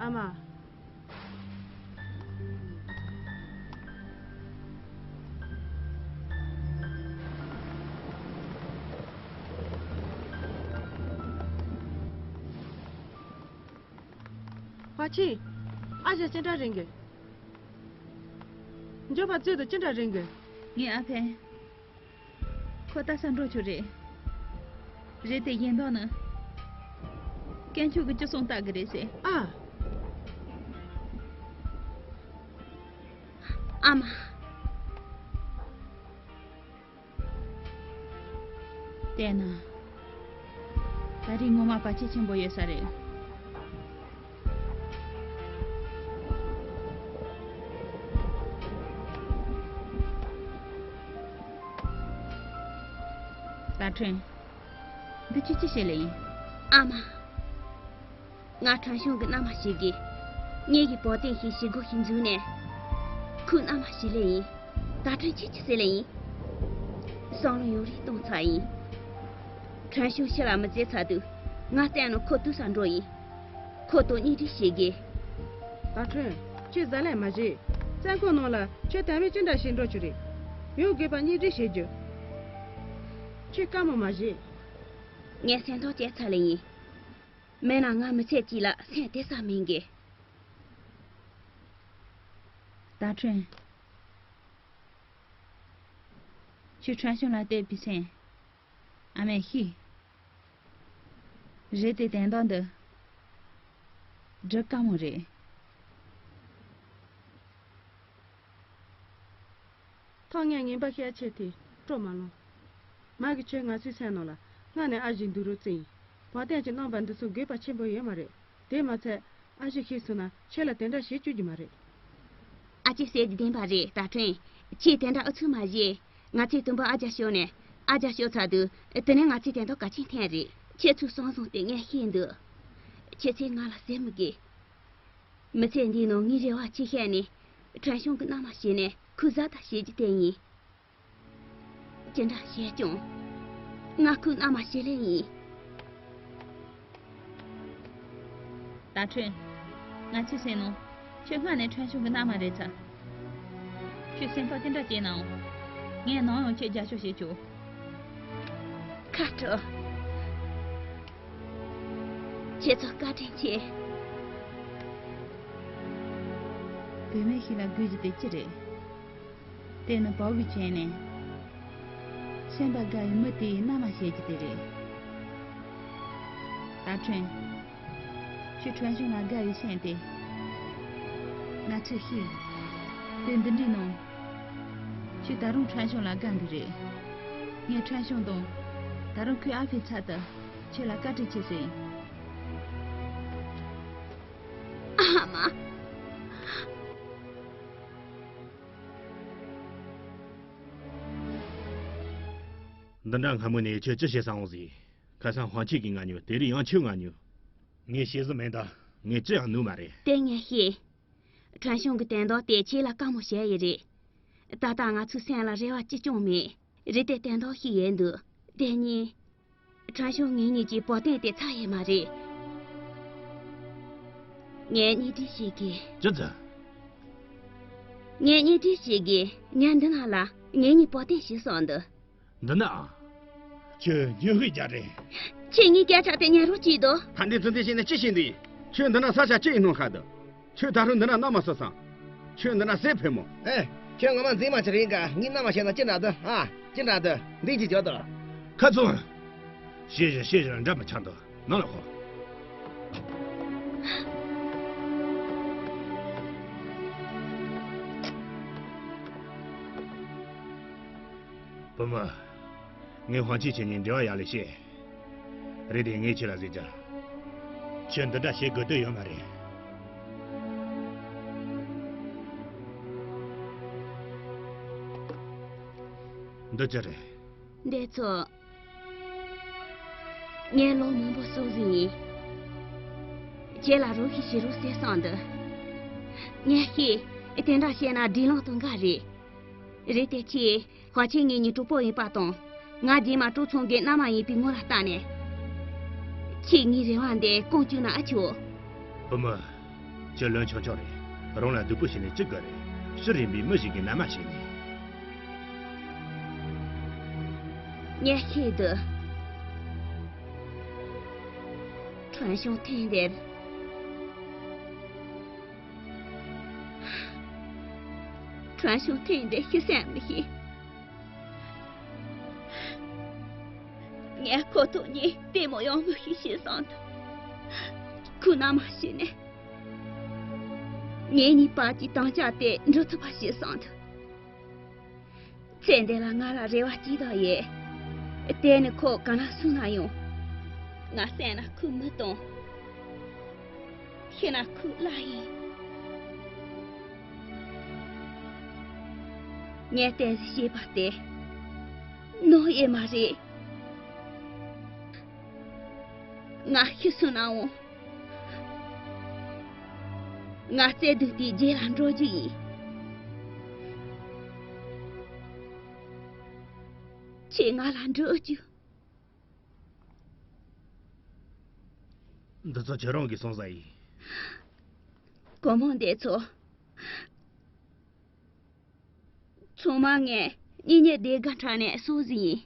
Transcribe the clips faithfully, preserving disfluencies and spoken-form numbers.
ཨ་མ། ཧྭ་ཆི། ཨ་ཞེ་ཅི་འདྲ་རེད་གི། འགྱོད་པ་བཙོད་དུ་ཅི་འདྲ་རེད་གི། ངའི་ཨ་ཕས། ཁོ་ལྟ་ས་འགྲོ་ཆོག་རེད། རེད་དེ་ཡིན་མདོག་ནི། དཀོན་མཆོག་གི་ཅི་གསུང་ལྟ་གི་རེད་ཟེར། ཨ། ཨ་མ། བལྟས་ན། ད་རེས་ངོ་མ་བར་ཆད་ཆེན་པོ་ཡོད་ས་རེད། ད་ཁྲོན། འདི་ཁྱོད་ཅི་བྱེད་ལེ་ཡིན། ཨ་མ། ང་ཁྲོན་ཤུང་གི་མནའ་མ་བྱེད་གི། ངེད་ཀྱི་བོ་ཏན་ཞིག་བྱེད་སྒོ་ཞིག་འཛུགས་ནས། ཁོའི་མནའ་མ་བྱེད་ལེ་ཡིན། ད་ཁྲོན་ཁྱོད་ཅི་ཟེར་ལེ་ཡིན། བསམ་བློ་ཡོད་རེ་གཏོང་ཚར་ཡིན། ཁྲོན་ཤུང་ཕྱི་ལ་མི་བྱེད་ཚར་དུས། ང་གཏན་ནས་ཁོ་ལྟོས་ས་འགྲོ་ཡིན། ཁོ་དང་གཉེན་སྒྲིག་བྱེད་གི། ད་ཁྲོན། ཁྱོད་ཟ་ལེ་མ་བྱེད། བཙོན་ཁང་ནང་ལ་ཁྱོད་དམ་བེ་ཅི་འདྲ་ཞིག་འགྲོ་ཆོག་རེད། ཡང་དགོས་པ་གཉེན་སྒྲིག་བྱེད་རྒྱུ། ཁྱོད་དཀའ་མོ་མ་བྱེད། ངས་སེམས་ཐག་བཅད་ཚར་ལེ་ཡིན། མིན་ན་ང་མི་ཚེ་གཅིག་ལ་སེམས་གཏད་ས་མིན་གི། ད་ཁྲོན། ཁྱོད་ཁྲོན་ཤུང་ལ་གཏད་པའི་སེམས། ཨ་མས་ཤེས། རེད་དེ་དོན་དག་འདི། སྒྲུབ་དཀའ་མོ་རེད། ཐོག་ངས་ངན་པ་བཤད་ཆེད་དེ་སྤྲོ་མ་ལོང་། མ་གི་ཁྱོད་ང་ཚོའི་སེམས་ནང་ལ་སྔར་ནས་ཨ་ཞེ་འདུག་རོགས་བརྩི་ཡིན། བ་དན་གྱི་རྣམ་པ་འདི་ཚོ་དགོས་པ་ཆེན་པོ་ཡོད་མ་རེད། དེ་མ་ཚད་ཨ་ཞེ་ཤི་སོང་ན་ཁྱེད་ལ་དེ་འདྲ་བྱེད་བཅུག་རྒྱུ་མ་རེད། ཨ་ཅེ་ཟེར་རྒྱུ་བདེན་པ་རེད། ད་ཁྲོན། ཁྱེད་དེ་འདྲ་ཨུ་ཚུགས་མ་བྱེད། ང་ཚོས་དུམ་བུ་ཨ་ཅག་ཤོར་ནས་ཨ་ཅག་ཤོར་ཚར་དུས་དེ་ནས་ང་ཚོས་དོན་དག་གལ་ཆེན་འཐེན་རེད། ཁྱེད་ཚོའི་བསམ་བཟང་དེ་ངས་ཤེས་འདུག་ཁྱེད་ཚོས་ང་ལ་ཟེར་མི་དགོས། མི་ཚེ་འདིའི་ནང་ངའི་རེ་བ་ཅིག་བཤད་ནས་ཁྲོན་ཤུང་གི་མནའ་མ་བྱས་ནས་ཁོའི་བཟའ་ཟླ་བྱེད་རྒྱུ་དེ་ཡིན། ཅི་འདྲ་བྱས་ཀྱང་ང་ཁོའི་མནའ་མ་བྱེད་ལེ་ཡིན། ད་ཁྲོན། ང་ཚོའི་སེམས་ནང་ཁྱོད་སྔར་ནས་ཁྲོན་ཤུང་གི་མནའ་མ་རེད་ཚ། ཁྱོད་སེམས་ཐག་ཅི་འདྲ་བཅད་ནའང་། ངས་ནམ་ཡང་ཁྱོད་རྒྱབ་སྐྱོར་བྱེད་ཆོག་ཁ་དྲོ། ཁྱེད་ཚོ་བཀའ་དྲིན་ཆེ། བུད་མེད་ཞིག་ལ་དགོས་རྒྱུ་དེ་ཅི་རེད། དེ་ནི་བག་གིས་བྱས་ནས། སེམས་པ་དགའ་བའི་མི་དེའི་མནའ་མ་བྱེད་རྒྱུ་དེ་རེད། ད་ཁྲོན། ཁྱོད་ཁྲོན་ཤུང་ལ་དགའ་བའི་སེམས་དེ། ང་ཚོས་ཤེས། དེ་འདི་འདྲའི་ནང་། ཁྱོད་ད་རུང་ཁྲོན་ཤུང་ལ་དགའ་གི་རེད། ངས་ཁྲོན་ཤུང་དང་། ད་རུང་ཁོའི་ཨ་ཕའི་ཚབ་ཏུ། ཁྱོད་ལ་བཀའ་དྲིན་ཆེ་ཟེར་ཡིན། ཨ་མ། འདི་འདྲ་སྔ་མོ་ནས་ཁྱོད་ཅི་བྱེད་ས་འོང་ཟིག་ཁ་སང་ཧོང་ཆི་གིས་ང་ཉོས། དེ་རིང་ཡང་ཁྱོད་ང་ཉོས། ངས་ཤེས་ཟིན་མེད་ད། ངས་ཅི་ཡང་ནུས་མ་རེད། དེ་ངས་ཤེས། ཁྲོན་ཤུང་གི་དོན་དག་དེ་ཁྱེད་ལ་དཀའ་མོ་བྱས་ཡི་རེད། ད་ལྟ་ང་ཚོའི་སེམས་ལ་རེ་བ་ཅི་ཅུང་མེད། རེད་དེ་དོན་དག་ཞིག་ཡོད་འདུག་དེ་ནི། ཁྲོན་ཤུང་ངེད་གཉིས་ཀྱི་བོ་ཏན་དེ་ཚར་ཡོད་མ་རེད། ངས་གཉེན་སྒྲིག་བྱེད་དགོས། ཅི་ཙི། ངས་གཉེན་སྒྲིག་བྱེད་དགོས། ངས་འདི་ན་ལ་ངེད་གཉིས་བོ་ཏན་བྱེད་སོང་འདུག་འདི་ན། ཁྱོད་ཉོན་ཧི་རྒྱ་རེད། ཁྱེད་གཉིས་སྐད་ཆ་དེ་ཉན་རོགས་གྱིས་དོ། ད་འདི་ཚོ་འདི་བྱས་ནས་ཅི་བྱེད་འདི། ཁྱོད་འདི་ན་ས་ཆ་ཅི་ཡིན་སྣང་ཤག་འདི། ཁྱོད་ད་རུང་འདི་ན་མནའ་མ་བཟོ་སོང་། ཁྱོད་འདི་ན་ཟས་ཕོད་མོ། ཨེ། ཁྱོད་ངོ་མ་འཛིན་མ་ཆེ་རིང་ག་ངའི་མནའ་མ་བྱས་ན་ཅི་འདྲ་འདུག་ཨ། ཅི་འདྲ་འདུག་འདི་ཅི་བྱོས་དོ། ཁ་ཚོན། ཤེས་བཞིན་ཤེས་བཞིན་འདྲ་མི་ཆགས་འདུག་ནང་ལ་ཤོག་བུ་མོ། ངས་ཧོང་ཆི་ཁྱེད་གཉིས་འབྲེལ་བ་ཡག་ལེ་བཤད། རེད་དེ་ངས་ཁྱེད་ལ་ཟེར་རྒྱུ། ཁྱོད་འདི་འདྲ་བྱེད་དགོས་དོན་ཡོད་མ་རེད། འདི་ཅི་རེད། འདི་ཚོ། ངས་ལོ་མང་པོ་གསོག་ཟིན་ཡིན། ཁྱེད་ལ་རོགས་ཤིག་བྱེད་རོགས་ཟེར་སོང་འདི། ངས་ཤེས། དེ་འདྲ་བཤད་ན་སྒྲིག་ལམ་དང་འགལ་རེད། རེད་དེ་ཁྱེད་ཧྭ་ཆིན་ངེད་གཉིས་གྲོགས་པོ་ཡིན་པ་དང་། ང་རྗེས་མ་གྲོགས་ཚང་གི་མནའ་མ་ཡིན་པའི་ངོ་ལ་བལྟས་ནས། ཁྱེད་ངའི་རེ་བ་འདི་སྐོང་བཅུག་ན་ཨ་ཆོག་བུ་མོ། ཁྱོད་ལོན་ཆུང་ཆུང་རེད། རང་ལ་སྡུག་པོ་བྱས་ནས་ཅི་དགོས་རེད། ཤི་རན་པའི་མི་ཞིག་གི་མནའ་མ་བྱས་ནས། ངས་ཤེས་འདུག་ཁྲོན་ཤོང་ཐེངས་འདིར། ཁྲོན་ཤོང་ཐེངས་འདིར་ཤི་སེམས་མི་ཤེས། ངས་ཁོ་ཐོག་ཉིད་ལྟད་མོ་ཡང་མི་ཤེས་ཤེས་སོང་འདུག་ཁོའི་མནའ་མ་བྱས་ནས། ངེད་གཉིས་བར་གྱི་དམ་བཅའ་དེ་འགྲུབ་ཐུབ་པ་བྱས་སོང་འདུག་ཚེ་འདི་ལ་ང་ལ་རེ་བ་གཅིག་དང་ཡོད། དེ་ནི་ཁོ་ག་ན་སུ་ན་ཡང་། ང་བསད་ན་ཁོའི་མི་དང་། ཤི་ན་ཁོའི་བླ་ཡིན། ངས་བསྟན་ཟིན་བྱས་པ་དེ་ནོར་ཡོད་མ་རེད། ང་ཤི་སོང་ནའང་། ང་བརྩེ་དུང་དེའི་རྗེས་ལ་འགྲོ་རྒྱུ་ཡིན། ཁྱེད་ང་ལ་འགྲོ་རྒྱུ། འདི་ཚོ་ཁྱེད་རང་གིས་སོང་ཟ་ཡིན། གོང་མ་འདི་ཚོ། ཚང་མ་ངས་གཉེན་ཉེ་སྡེ་དགའ་འཕྲད་ནས་གསོ་ཟིན་ཡིན།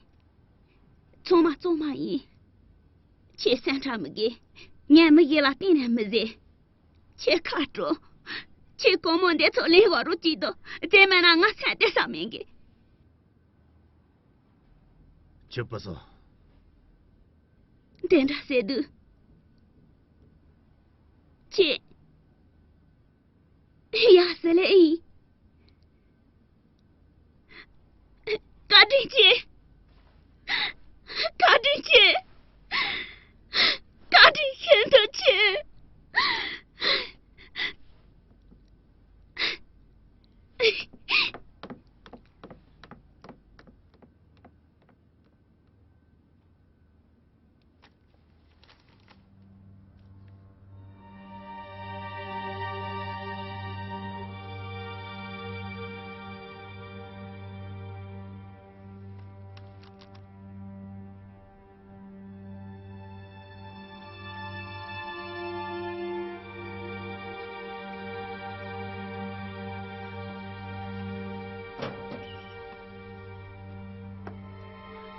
ཚང་མ་གཙང་མ་ཡིན། ཁྱེད་སེམས་ཁྲལ་མི་དགོས། ངས་མི་གཞན་ལ་གཏན་ནས་མི་བཟོས། ཁྱེད་ཁ་དྲོ། ཁྱེད་གོང་མ་འདི་ཚོ་ལེན་དགོས་རོགས་གྱིས་དོ། དེ་མེད་ན་ང་སེམས་བདེ་ས་མེད་གི། ཁྱོད་བུ་སོང་། དེ་འདྲ་ཟེར་དུས། ཁྱེད། ཡ་ཟེར་ལེ་ཡིན། བཀའ་དྲིན་ཆེ། བཀའ་དྲིན་ཆེ། བཀའ་དྲིན་ཤིན་ཏུ་ཆེ།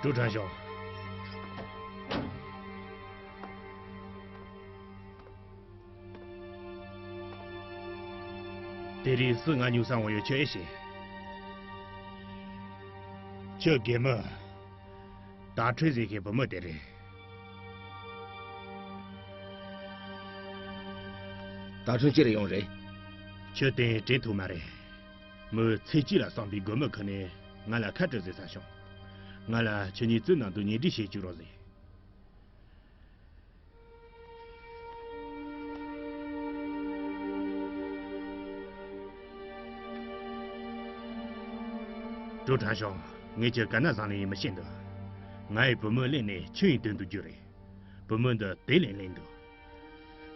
ཀྲུའུ་ཁྲང་ཞའོ། དེ་རིང་སུ་ང་སྨྱུག་ས་འོང་ཡོད་ཁྱོད་ཨེ་ཤེས། ཁྱོད་རྒན་མོ། ད་ཁྲུན་ཟེར་མཁན་བུ་མོ་དེ་རེད། ད་ཁྲུན་ཅི་ལ་ཡོང་རེད། ཁྱོད་དེ་དྲན་ཐུབ་མ་རེད། མོས་ཚེ་གཅིག་ལ་བསམ་པའི་རྒན་མོ་ཁུར་ནས་ང་ལ་ཁ་བྲལ་ཟེར་ས་བྱུང་། ང་ལ་ཁྱེད་གཉིས་བཙུན་ནང་དུ་ཉེ་འབྲེལ་བྱེད་བཅུག་རོགས་ཟེར། ཀྲུའུ་ཁྲང་ཞའོ། ངས་ཁྱོད་ག་ན་བཟང་ལེ་ཡིན་མི་ཤེས་འདུག་ང་ཡི་བུ་མོ་གླེང་ནས་ཁྱོད་ཡི་དོན་དུ་རྒྱུ་རེད། བུ་མོ་འདི་དེ་ལས་གླེང་འདུག་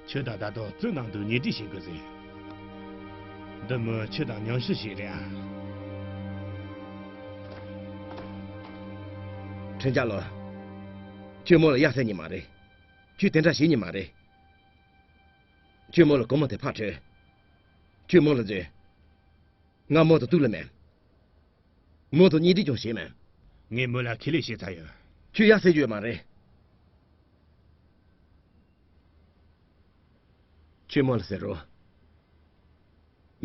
ཁྱོད་དང་ད་དུང་བཙུན་ནང་དུ་ཉེ་འབྲེལ་བྱེད་དགོས་ཟེར། འདི་མོ་ཁྱོད་དང་མཉམ་ཞུགས་ཤིག་རེད་ཨ། ཁྲེན་ཅཱ་ལོ། ཁྱོད་མོ་ལ་གཡའ་ཟ་ཉན་མ་རེད། ཁྱོད་དེ་འདྲ་བྱེད་ཉན་མ་རེད། ཁྱོད་མོ་ལ་གོང་མ་དེ་ཕར་ཁྲིད། ཁྱོད་མོ་ལ་འཛིན། ང་མོ་དང་གཏུག་ལ་མེད། མོ་དང་གཉེན་སྒྲིག་ཀྱང་བྱས་མེད། ངས་མོ་ལ་ཁས་ལེན་བྱས་ཚར་ཡོད། ཁྱོད་ཡ་ཟེར་རྒྱུ་ཡོད་མ་རེད། ཁྱོད་མོ་ལ་ཟེར་རོགས།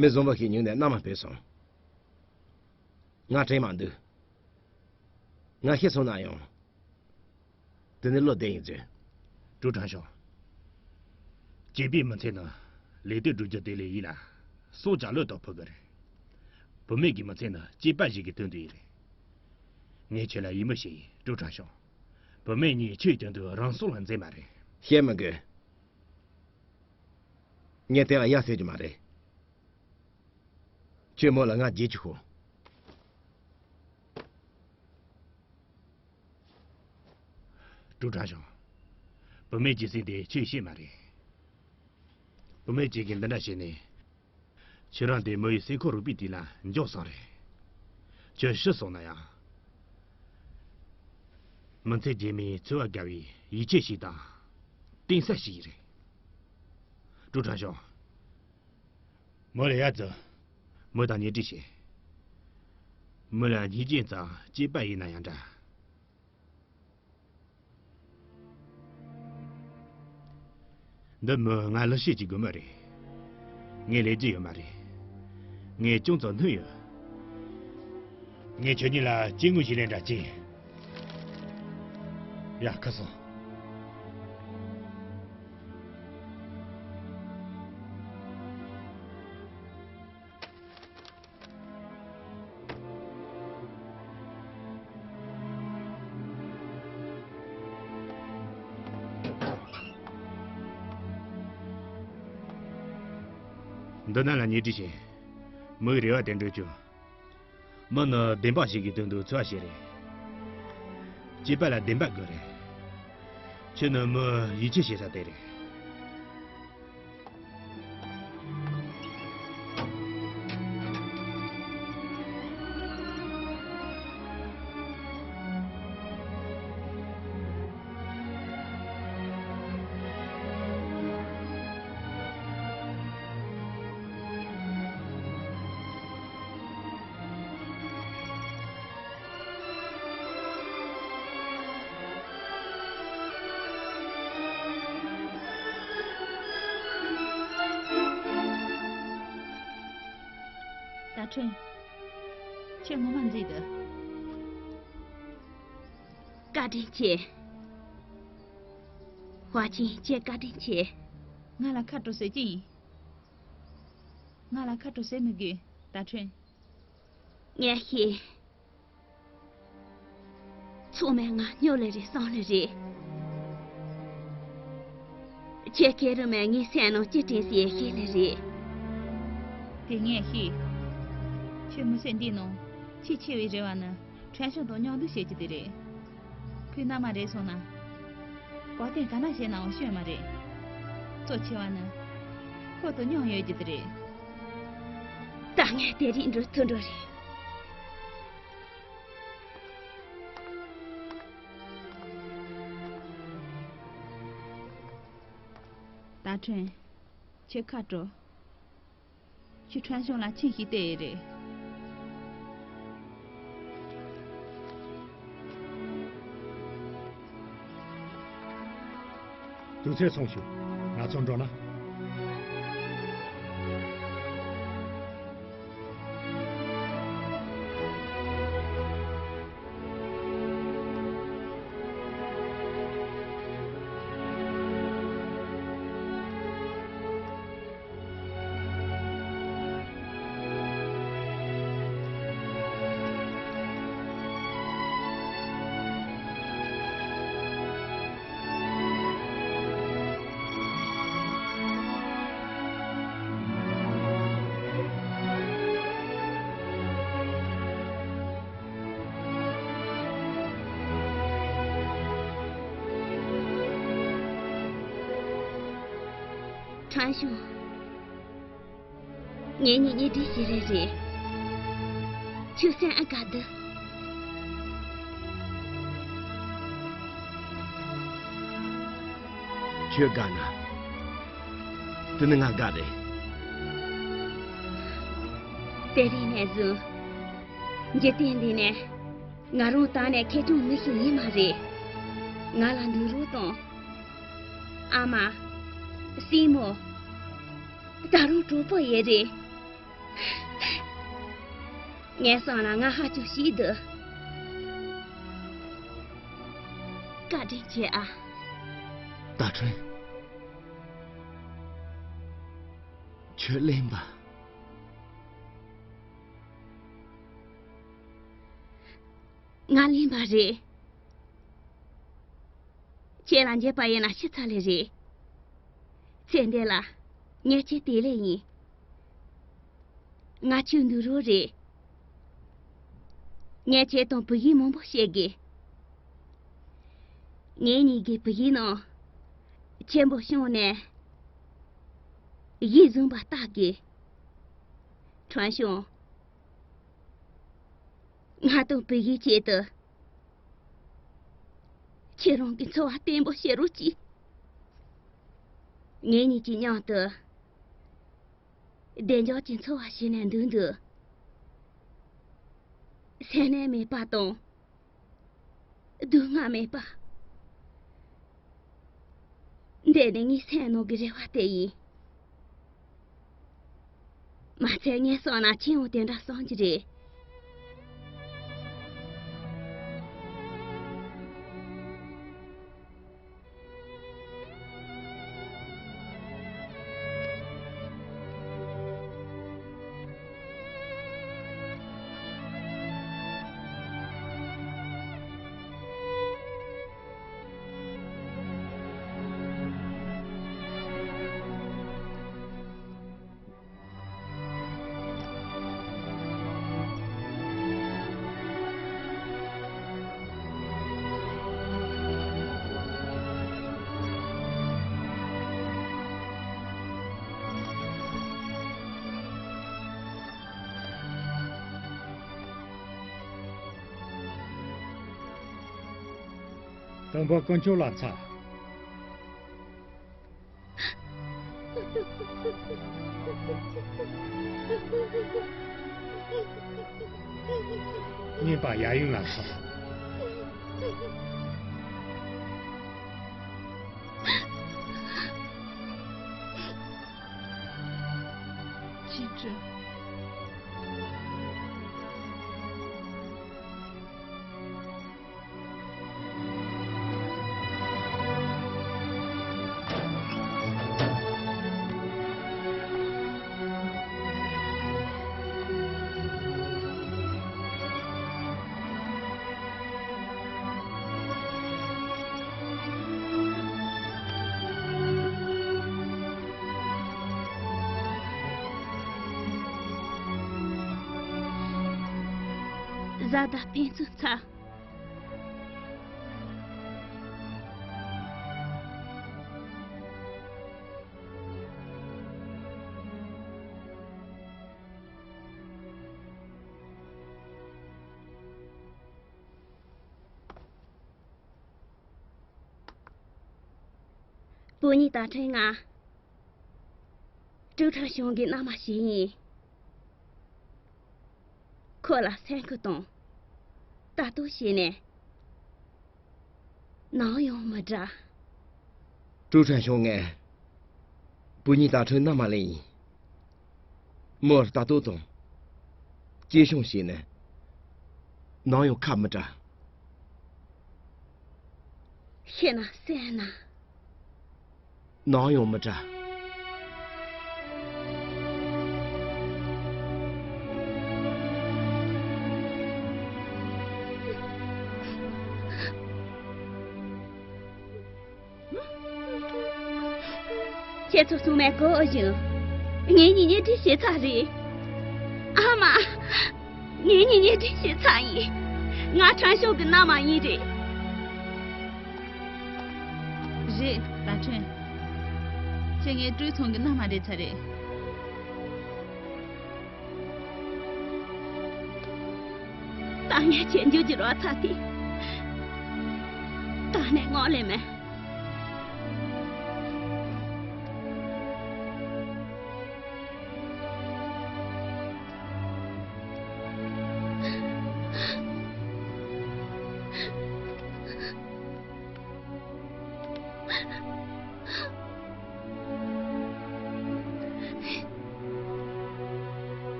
མི་བཟང་པོ་ཞིག་ཉུང་ནས་མནའ་མ་བོས་སོང་། ང་དྲན་མ་འདུག་ང་ཤི་སོང་ན་ཡང་། དེ་ནི་བློ་བདེ་ཡིན་ཚོད། ཀྲུའུ་ཁྲང་ཞའོ། སྐྱེས་པའི་མི་ཚེ་ནི་ལས་དོན་སྒྲུབ་རྒྱུ་དེ་ལས་ཡིན་ལ། སྲོག་ཀྱང་བློས་གཏོང་ཕོད་ཀྱི་རེད། བུད་མེད་ཀྱི་མི་ཚེ་ནི་སྐྱེས་པ་ཞིག་གི་དོན་དུ་ཡིན་རེད། ངས་ཁྱེད་ལ་ཡིད་མོས་བྱས་ཡིན་ཀྲུའུ་ཁྲང་ཞའོ། བུད་མེད་གཉིས་ཆོས་ཀྱི་དོན་དུ་རང་སྲོག་ལ་འཛེམ་མ་རེད། བཤད་མི་དགོས། ངས་དེ་ལ་ཡ་ཟེར་རྒྱུ་མ་རེད། ཁྱོད་མོ་ལ་ང་རྗེས་ཀྱི་ཤོག་ཀྲུའུ་ཁྲང་ཞའོ། བུད་མེད་ཀྱི་སེམས་དེ་ཁྱོད་ཤེས་མ་རེད། བུད་མེད་ཅིག་གིས་འདི་འདྲ་བྱས་ནས། ཁྱོད་རང་དེ་མོ་ཡི་སེམས་ཁོག་རུས་པའི་དུས་ལ་འཇོག་སོང་རེད། ཁྱོད་ཤི་སོང་ན་ཡང་། མི་ཚེ་རྗེས་མའི་འཚོ་བ་དགའ་བའི་ཡིད་ཆེས་ཤིག་དང་། གཏིང་ཟབ་ཞིག་རེད། ཀྲུའུ་ཁྲང་ཞའོ། མོ་ལ་ཡ་ཙི། མོ་དང་ཉེ་སྒྲིག་བྱེད། མོ་ལ་སྙིང་རྗེ་ཙང་སྐྱེས་པ་ཡིན་ན་ཡང་འདྲ། འདི་མོ་ང་ལ་བཤད་ཀྱི་དགོས་མ་རེད། ངས་ལས་རྒྱུ་ཡོད་མ་རེད། ངས་ཅུང་ཙམ་སྣུམ་ཡོད། ངས་ཁྱོད་གཉིས་ལ་སྐྱེ་དངོས་ཞིག་ལེན་འདྲ་བྱེད། ཡ་ཁ་སང་། འདི་ན་ལ་ཉེ་སྒྲིག་བྱེད། མོའི་རེ་བ་དེ་འགྲུབ་བྱུང་། མི་ནི་བདེན་པ་ཞིག་གི་དོན་དུ་འཚོ་བ་བྱེད་རེད། སྐྱེས་པ་ལ་བདེན་པ་དགོས་རེད། ཁྱོད་ནི་མི་ཡིད་ཆེས་བྱེད་ས་དེ་རེད། ད་ཁྲོན། ཁྱེད་ངོ་མ་མཛེས་འདུག་བཀའ་དྲིན་ཆེ། ཧྭ་ཅིན། ཁྱེད་བཀའ་དྲིན་ཆེ། ང་ལ་ཁ་དྲོ་ཟེར་གྱི་ཡིན། ང་ལ་ཁ་དྲོ་ཟེར་མི་དགོས། ད་ཁྲོན། ངས་ཤེས། ཚང་མས་ང་སྨྱོ་ལེ་རེད་བསམ་ལེ་རེད། ཁྱེད་སྐྱེ་རུ་མས་ངའི་སེམས་ནང་ཅི་དྲན་སྲིད་ཤེས་ལེ་རེད། དེ་ངས་ཤེས། ཁྱོད་མི་ཚེ་འདིའི་ནང་ཆེས་ཆེ་བའི་རེ་བ་ནི་ཁྲན་ཤང་དང་མཉམ་འདུག་བྱེད་རྒྱུ་དེ་རེད། ཁོའི་མནའ་མ་རེད་སོང་ན། བ་དན་ག་ན་བྱས་ནའང་སྐྱོན་མ་རེད། གཙོ་ཆེ་བ་ནི། ཁོ་དང་མཉམ་ཡོད་རྒྱུ་དེ་རེད། ད་ངས་དེ་རིགས་འགྲོ་ཐུབ་འགྲོ་རེད། ད་ཁྲོན། ཁྱེད་ཁ་དྲོ། ཁྱོད་ཁྲན་ཤང་ལ་ཆིངས་ཤིག་གཏད་ཡོད་རེད། དུས་ཚོད་སོང་ཤོག་ང་ཚོ་འགྲོ་ན། ཁྲན་ཤང་། ངེད་གཉིས་གཉེན་སྒྲིག་བྱེད་རེས་རེད། ཁྱོད་སེམས་ཨ་དགའ་འདུག་ཁྱོད་དགའ་ན། དེ་ནི་ང་དགའ་རེད། དེ་རིང་ནས་བཟུང་། འཇིག་རྟེན་འདི་ནས། ང་རང་ད་ནས་ཁེར་རྐྱང་མི་ཞིག་ཡིན་མ་རེད། ང་ལ་འདུག་རོགས་དང་། ཨ་མ། སྲིང་མོ། ད་རུང་གྲོགས་པོ་ཡོད་རེད། ངའི་བསམ་ལ་ང་ཧ་ཅང་སྐྱིད་འདུག་བཀའ་དྲིན་ཆེ་ཨ། ད་ཁྲོན། ཁྱོད་གླེན་པ། ང་གླེན་པ་རེད། ཁྱེད་ལ་འཇིགས་པ་ཡིན་ན་ཤི་ཚར་ལེ་རེད། ཚེ་འདི་ལ་ངས་ཁྱེད་དེ་ལེ་ཡིན། ང་ཁྱོད་འདུག་རོགས་རེད། ངས་ཁྱེད་དང་བུ་གཞི་མང་པོ་བཤད་དགོས། ངེད་གཉིས་ཀྱི་བུ་གཞི་ནང་ཆེན་པོ་བྱུང་ནས་གཞི་བཟུང་པ་ལྟ་དགོས། ཁྲོན་ཤང་། ང་དང་བུ་གཞིའི་ཆེད་དུ། ཁྱེད་རང་གི་འཚོ་བ་བརྟན་པོ་བྱེད་རོགས་གྱིས། ངེད་གཉིས་ཀྱི་མཉམ་དུ། བདེ་འཇགས་ཀྱི་འཚོ་བ་བྱས་ནས་འདུག་འདུག་སེམས་ནད་མེད་པ་དང་། སྡུག་བསྔལ་མེད་པ། འདི་ནི་ངའི་སེམས་ནང་གི་རེ་བ་དེ་ཡིན། མ་ཚད་ངའི་བསམ་ན་ཁྱེད་ཡང་དེ་འདྲ་བསམ་གྱི་རེད། སྟོན་པ་དཀོན་མཆོག་ལ་འཚལ། གཉེན་པ་ཡབ་ཡུམ་ལ་འཚལ། ཅི་སྤྲོས། བཟའ་ཟླ་ཕན་ཚུན་འཚམས། བུ་གཉིས་དང་ཕྲན་ང་། ཀྲུའུ་ཁྲན་ཞང་གི་མནའ་མ་ཞིག་ཡིན། ཁོ་ལ་སེམས་ཁུར་དང་། ལྟ་རྟོག་བྱས་ནས། ནམ་ཡང་མི་དྲག་ཀྲུའུ་ཁྲན་ཞང་ངས། བུ་གཉིས་དང་ཕྲན་མནའ་མ་ལེན་ཡིན། མོར་ལྟ་རྟོག་དང་། གཅེས་སྐྱོང་བྱས་ནས། ནམ་ཡང་ཁ་མི་བྲལ། ཤི་ན་གསོན་ན། ནམ་ཡང་མི་བྲལ། ཁྱེད་ཚོ་ཚང་མས་གོ་བཞིན། ངེད་གཉིས་གཉེན་སྒྲིག་བྱས་ཚར་རེད། ཨ་མ། ངེད་གཉིས་གཉེན་སྒྲིག་བྱས་ཚར་ཡིན། ང་ཁྲང་ཤོག་གི་མནའ་མ་ཡིན་རེད། རེད། ད་ཁྲོན། ཁྱེད་ངའི་ཀྲུའུ་ཚང་གི་མནའ་མ་རེད་ཚར་རེད། ད་ངས་བྱེད་འཇུག་གི་རོགས་ཚ་དེ། ད་ནས་ངོ་ལེ་མེད།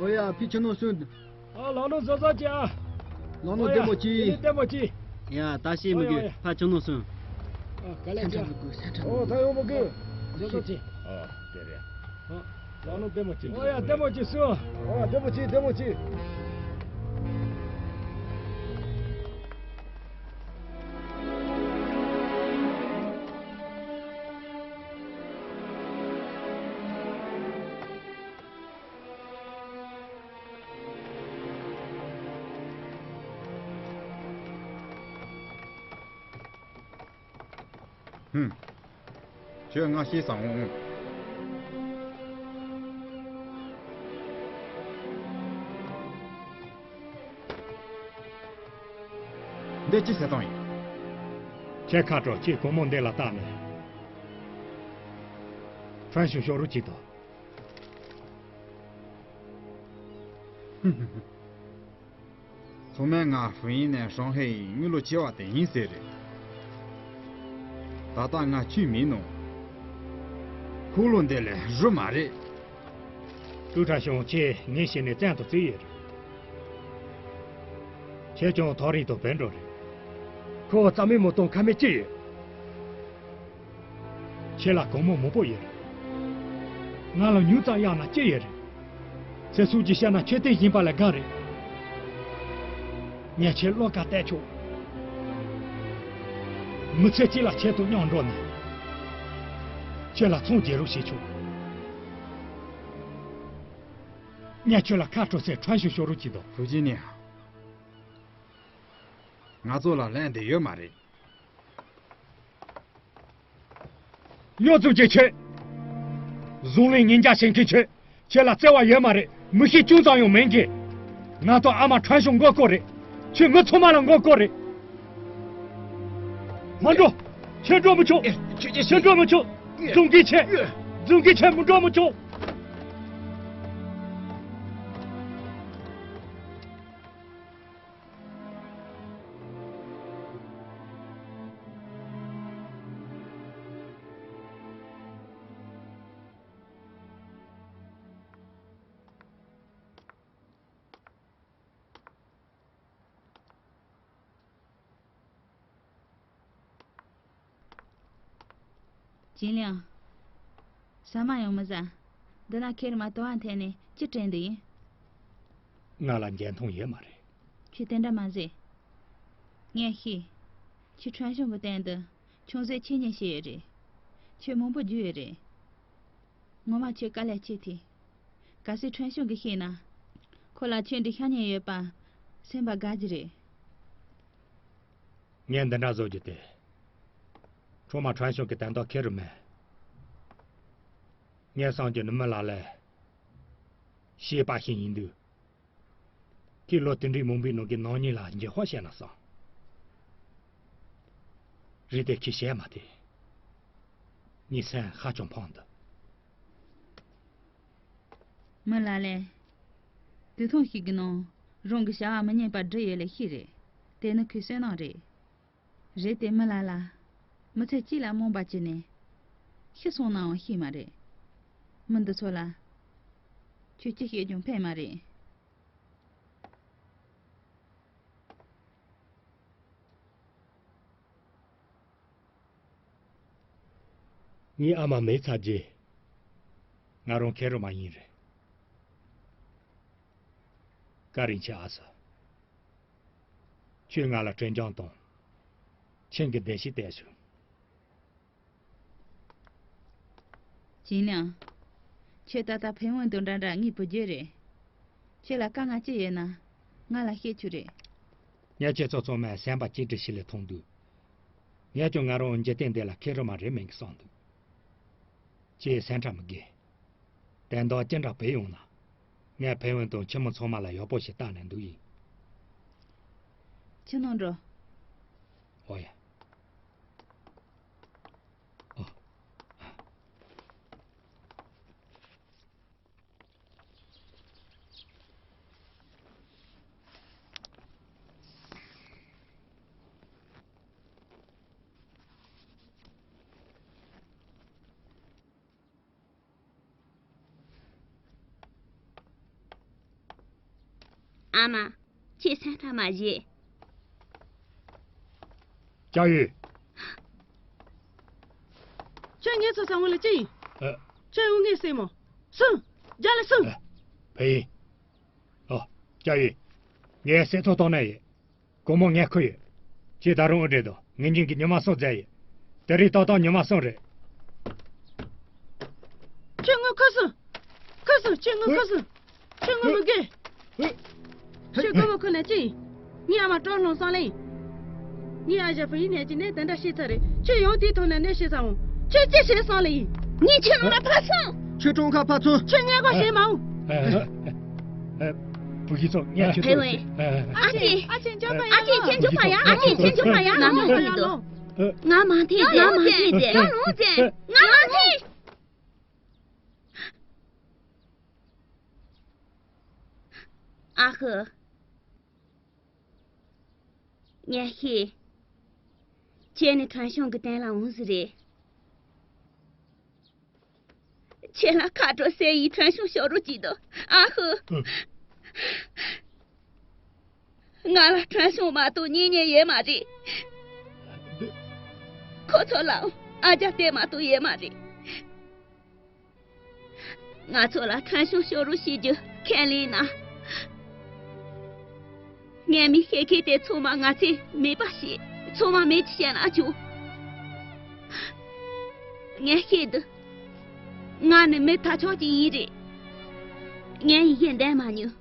ཨོ་ཡ། ཕི་ཆུ་ནོ་སུན། ཨ། ལག་ལུང་བཟོ་བཟོ་ཅི་ཨ། ལག་ལུང་ལྟད་མོ་ཅི། ལྟད་མོ་ཅི། ཡ། ད་ཤེས་མི་དགོས། ཕ་ཆུ་ནོ་སུན། ཨ། ག་ལེ་ཅི། ཨོ། ད་ཡོང་མི་དགོས། བཟོ་བཟོ་ཅི། ཨ། དེ་རེད། ཨ། ལག་ལུང་ལྟད་མོ་ཅི། ཨོ་ཡ། ལྟད་མོ་ཅི་སུ། ཨ། ལྟད་མོ་ཅི། ལྟད་མོ་ཅི། ཧུམ། ཁྱོད་སྔ་ཤེས་སང་འོང་། འདི་ཅི་ཟེར་སྟངས་ཡིན། ཁྱེད་ཁ་དྲོ། ཁྱེད་སྒོར་མོ་འདི་ལ་བལྟས་ནས། ཁྲོན་ཞུང་ཤོག་རོགས་གྱིས་དང་། ཚང་མས་ང་ཧྥུ་ཡིན་ནས་ཧྲང་ཧའེ་ཡི་དངུལ་ལོ་ཆེ་བ་དེ་ཡིན་ཟེར་རེད། ད་ལྟ་ང་ཁྱོད་མིན་ནོ། ཁོ་ལོ་འདི་ལས་རུ་མ་རེད། ཀྲུའུ་ཁྲ་ཞང་ཁྱེད་ངའི་ཞལ་ནས་བཙན་དུ་བརྩིས་ཡོད་རེད། ཁྱེད་ཀྱང་ཐག་རིང་དུ་བུད་འགྲོ་རེད། ཁོ་རྩ་མེད་མ་གཏོང་ཁ་མེད་ཅི་ཡོད། ཁྱེད་ལ་གོང་མོ་མང་པོ་ཡོད་རེད། ང་ལ་ཉུང་ཙམ་གཡར་ན་ཅི་ཡོད་རེད། ཚེ་སྲོག་གི་ཤ་ན་ཁྱེད་བརྟེན་བཞིན་པ་ལས་དགའ་རེད། ངས་ཁྱེད་བློ་ཁ་གཏད་ཆོག་མི་ཚེ་གཅིག་ལ་ཁྱེད་དང་མཉམ་འགྲོགས་ནས། ཁྱེད་ལ་ཚོང་རྒྱག་རོགས་བྱེད་ཆོག་ངས་ཁྱོད་ལ་ཁ་སྤྲོད་སའི་ཁྲོན་ཞུང་ཤོག་རོགས་གྱིས་དང་། ཧྥུ་ཅི་ནི། ང་ཚོ་ལ་ལན་འདི་ཡོད་མ་རེད། རྙོག་འཛིང་བྱེད་ཆེད། བཟང་ལན་ཉིན་འཇགས་བྱེད་མཁན་ཁྱོད། ཁྱེད་ལ་བརྩེ་བ་ཡོད་མ་རེད། མི་གཤིས་ཅུང་ཙམ་ཡང་མེད་མཁན། ང་དང་ཨ་མ་ཁྲོན་ཞུང་མགོ་སྐོར་རེད། ཁྱོད་མི་ཚང་མ་ལ་མགོ་སྐོར་རེད། མ་འགྲོ། ཁྱེད་འགྲོ་མི་ཆོག་ཁྱེད་འགྲོ་མི་ཆོག་རྫུན་གྱི་ཆེད། རྫུན་གྱི་ཆེད་མི་འགྲོ་མི་ཆོག་ཅིན་ལིང་། ཟ་མ་ཡང་མི་ཟ། འདི་ན་ཁེར་མ་དུ་བ་འཐེན་ནས་ཅི་དྲན་འདི་ཡིན། ང་ལ་འཇོན་ཐང་ཡོད་མ་རེད། ཁྱོད་དེ་འདྲ་མ་ཟེར། ངས་ཤེས། ཁྱོད་ཁྲོན་ཞུང་གི་སྟེང་དུ་ཆུང་ཟད་ཆེ་ཉེས་བྱས་ཡོད་རེད། ཁྱོད་མང་པོ་རྒྱུས་ཡོད་རེད། ངོ་མ་ཁྱོད་དཀའ་ལས་ཆེ་ཐལ། གལ་སྲིད་ཁྲོན་ཞུང་གིས་ཤེས་ན། ཁོ་ལ་ཁྱོད་འདི་ཤ་ཉེན་ཡོད་པ་སེམས་པ་དགའ་གི་རེད། ངས་འདི་འདྲ་བཟོ་རྒྱུ་དེ། ཁྲོ་མ་ཁྲོན་ཞུང་གི་དོན་དག་ཁེ་རུ་མེད། ངས་བསམ་རྒྱུ་ནི་མི་ལ་ལས། ཤེས་པ་ཤེས་ཡིན་དུས། ཁྱེད་ལོ་དེ་འདྲའི་མང་པོའི་ནང་གི་ནག་ཉེས་ལ་འགྱོད་པ་བྱས་ན་བསམ། རེད་དེ་ཁྱེད་བཤད་མ་དེ། ངའི་སེམས་ཧ་ཅང་ཕངས་འདུག་མི་ལ་ལས། དུས་ཐུང་ཞིག་གི་ནང་རང་གི་བྱ་བ་མི་ཉན་པར་བསྒྲུབས་ཡོད་ལེ་ཤོས་རེད། དེ་ནི་ཁོའི་བསོད་ནམས་རེད། རེད་དེ་མི་ལ་ལ། མི་ཚེ་གཅིག་ལ་རྨོངས་པ་བྱས་ནས། ཤི་སོང་ནའང་ཤེས་མ་རེད། མི་འདི་ཚོ་ལ། ཁྱོད་ཅི་བཤད་ཀྱང་ཕན་མ་རེད། ངའི་ཨ་མ་མེད་ཚར་རྗེས། ང་རང་ཁེར་རོ་མ་ཡིན་རེད། བཀའ་དྲིན་ཆེ་ཨ་ཟེར། ཁྱོད་ང་ལ་དྲིན་འཇོག་དང་། ཁྱེད་ཀྱི་བདེ་སྐྱིད་བལྟས་བྱུང་། ཅིན་ལིང་། ཁྱོད་ད་ལྟ་ཕན་ཝན་དང་འདྲ་འདྲ་ངའི་བུ་རྒྱུད་རེད། ཁྱོད་ལ་དཀའ་ངལ་ཅི་ཡོད་ན་ང་ལ་བཤད་རྒྱུ་རེད། ངས་ཁྱེད་ཚོ་ཚང་མས་སེམས་པ་གཅིག་སྒྲིལ་ཞིག་ལས་མཐོང་དུས། ངས་ཀྱང་ང་རང་འཇིག་རྟེན་འདི་ལ་ཁེར་རོ་མ་རེད་མིན་གྱི་བསམ་འདུག་ཁྱེད་སེམས་ཁྲལ་མི་དགོས། དོན་དག་ཅི་འདྲ་བུད་ཡོང་ན། ངས་ཕན་ཝན་དང་ཁྱིམ་མི་ཚང་མ་ལ་ཡག་པོ་ཞིག་བལྟས་ནས་འདུག་ཡིན། ཁྱིམ་ནང་འགྲོ། ཨོ་ཡ། ཨོ། ཨ་མ། ཁྱེད་སེམས་ཁྲལ་མ་བྱེད། ཅ་ཡུས། ཁྱོད་ངའི་ཚོ་ཚང་མ་ལ་ཅི་ཡིན། ཨ། ཁྱོད་འུ་ངའི་སྲས་མོ། སུན། རྒྱ་ལ་སུན། ཨ། ཕ་ཡིན། ཨོ། ཅ་ཡུས། ངས་གསལ་ཐོ་བཏང་ནས་ཡིན། དགོང་མོ་ངས་ཁུར་ཡོད། ཁྱེད་ད་རུང་ཨུ་འདྲེ་དང་ངེད་གཉིས་ཀྱིས་ཉི་མ་གསུམ་མཛད་ཡོད། དེ་རིང་ཏག་ཏག་ཉི་མ་གསུམ་རེད། ཁྱོད་ངོ་ཁུ་སུ། ཁུ་སུ་ཁྱོད་ངོ་ཁུ་སུ། ཁྱོད་ངོ་མི་དགོས། ཁྱོད་དགོས་མོ་ཁུ་ནས་ཅི་ཡིན། ངའི་ཨ་མ་སྤྲོ་ལོང་སང་ལེ་ཡིན། ངའི་ཨ་ཞང་ཕུ་ཡིན་ནས་ཀྱི་ནས་དེ་འདྲ་བཤད་ཚར་རེད། ཁྱོད་ཡང་དེའི་ཐོག་ནས་གནས་བཤད་ཚར་འོང་། ཁྱོད་ཅི་བྱས་སང་ལེ་ཡིན། ངས་ཁྱོད་ནང་ལ་ཕར་སོང་། ཁྱོད་གྲོང་ཁ་ཕར་ཚུར། ཁྱོད་ངས་གོ་བྱས་མ་འོང་། ཨ། ཨ། བུ་ཡིན་ཚོ་ངས་ཁྱོད་ཐུག་ཨ་ཅེ། ཨ་ཅེ། ཨ་ཅེ་འཇོག་པ་ཡ། ཨ་ཅེ་ཁྱེད་འཇོག་པ་ཡ། ཨ་ཅེ་ཁྱེད་འཇོག་པ་ཡ། ང་མ་ཐེ། ང་མ་ཐེ། ང་མ་ཐེ། ཨ་ཧུ། ངས་ཤེས། ཁྱེད་ནི་ཁྲན་ཤང་གི་སྟེང་ལ་འོང་ཟིག་རེད། ཁྱེད་ལ་ཁ་དྲོ་ཟེར་ཡིན། ཁྲན་ཤང་ཤོག་རོགས་གྱིས་དོ། ཨ་ཧུ། ང་ལ་ཁྲན་ཤང་མ་གཏོགས་གཉེན་ཉེ་ཡོད་མ་རེད། ཁོ་ཚོ་ལའང་ཨ་ཅག་དེ་མ་གཏོགས་ཡོད་མ་རེད། ང་ཚོ་ལ་ཁྲན་ཤང་ཤོག་རོགས་བྱེད་རྒྱུ་ཁས་ལེན་ན། ངའི་མི་ཤེས་མཁན་དེ་ཚང་མ་ང་ཚོས་མེད་པ་བྱེད། ཚང་མ་མེད་ཅི་བྱས་ན་ཆོག་ངས་ཤེས་འདུག་ང་ནི་མི་ཐ་ཆགས་ཅིག་ཡིན་རེད། ངས་ཡི་གེ་འདེམས་མ་མྱོང་།